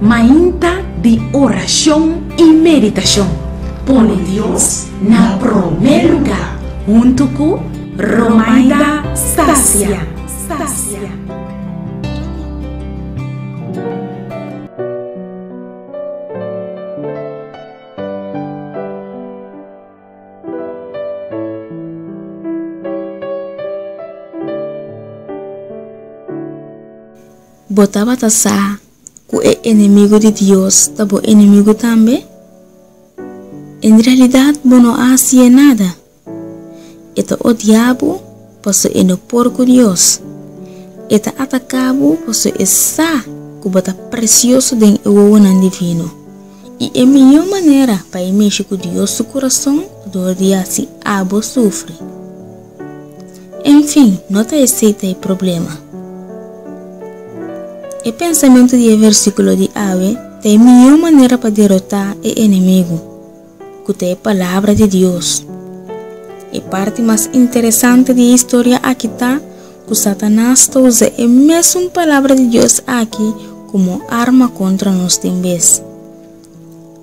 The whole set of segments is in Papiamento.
Mainta di orashon i meditashon. Pone Dios na promé lugá huntu ku Romaida Stasia. Bo tabata sa ku e enemigu di Dios ta bo enemigu tambe? En realidat bo no a hasié nada. E ta odia bo pasobra e no por ku Dios. E ta ataká bo pasobra e sa ku bo ta presioso den e wowonan divino. I e mihó manera pa e mishi ku Dios su kurason ta dor di hasi abo sufri. Enfin, no ta esei ta e problema. E pensamentu di e versíkulo di awe ta e mihó manera pa derotá e enemigu, ku ta e Palabra di Dios. E parti mas interesante di e historia aki ta ku Satanas ta usa e mesun Palabra di Dios aki komo arma kontra nos den bes.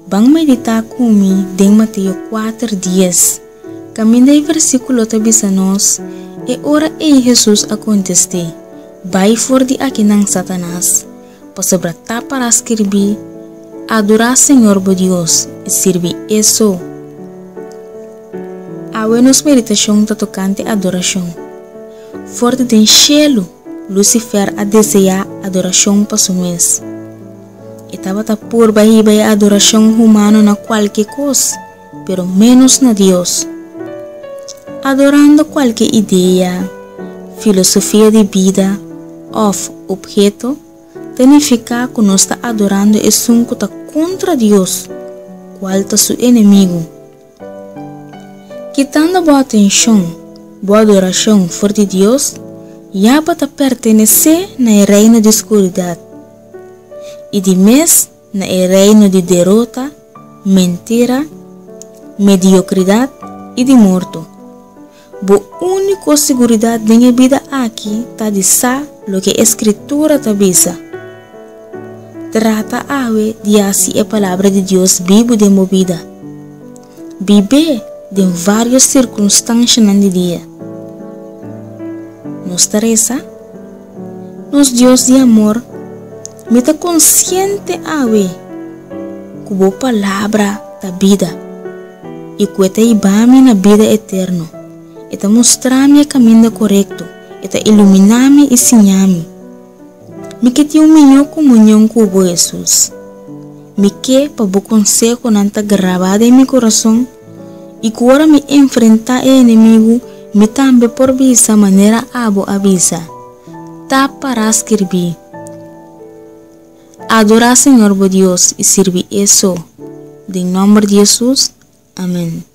Ban meditá ku mi den Mateo kuater dies, kaminda e versíkulo ta bisa nos, E ora ei Hesus a kontest'é, Bai for di akinan, Satanas! Pasobra ta pará skirbí, Adorá Señor bo Dios i sirbi E so. Awe nos meditashon ta tokante adorashon. For di den shelu, Lucifer a deseá adorashon pa su mes. E tabata purba hiba e adorashon humano na kualke kos, pero ménos na Dios. Adorando kualke idea, filosofia di bida òf opheto ta nifiká ku nos ta adorando esun ku ta kontra Dios, kual ta su enemigu. Kitando bo atenshon, bo adorashon for di Dios, ya bo ta pertenesé na e reino di skuridat i di mes na e reino di derota, mentira, mediokridat i di morto. Bo úniko siguridat den e bida aki ta di sa loke e Skritura ta bisa. Trata awe di hasi e Palabra di Dios bibu den bo bida. Bib'é den vários sirkunstanshanan di dia. Nos ta resa? Nos Dios di amor, mi ta konsiente awe ku bo Palabra ta bida i ku e ta hiba mi na bida eterno. E ta mustra mi e kaminda korekto, e ta iluminá mi i siña mi. Mi ke tin un mihó komunion ku bo, Hesus. Mi ke pa bo konsehonan ta grabá den mi kurason i ku ora mi enfrentá e enemigu, mi tambe por bisa manera abo a bisa, Ta pará skirbí, Adorá Señor bo Dios i sirbi E so. Den nòmber di Hesus, amèn.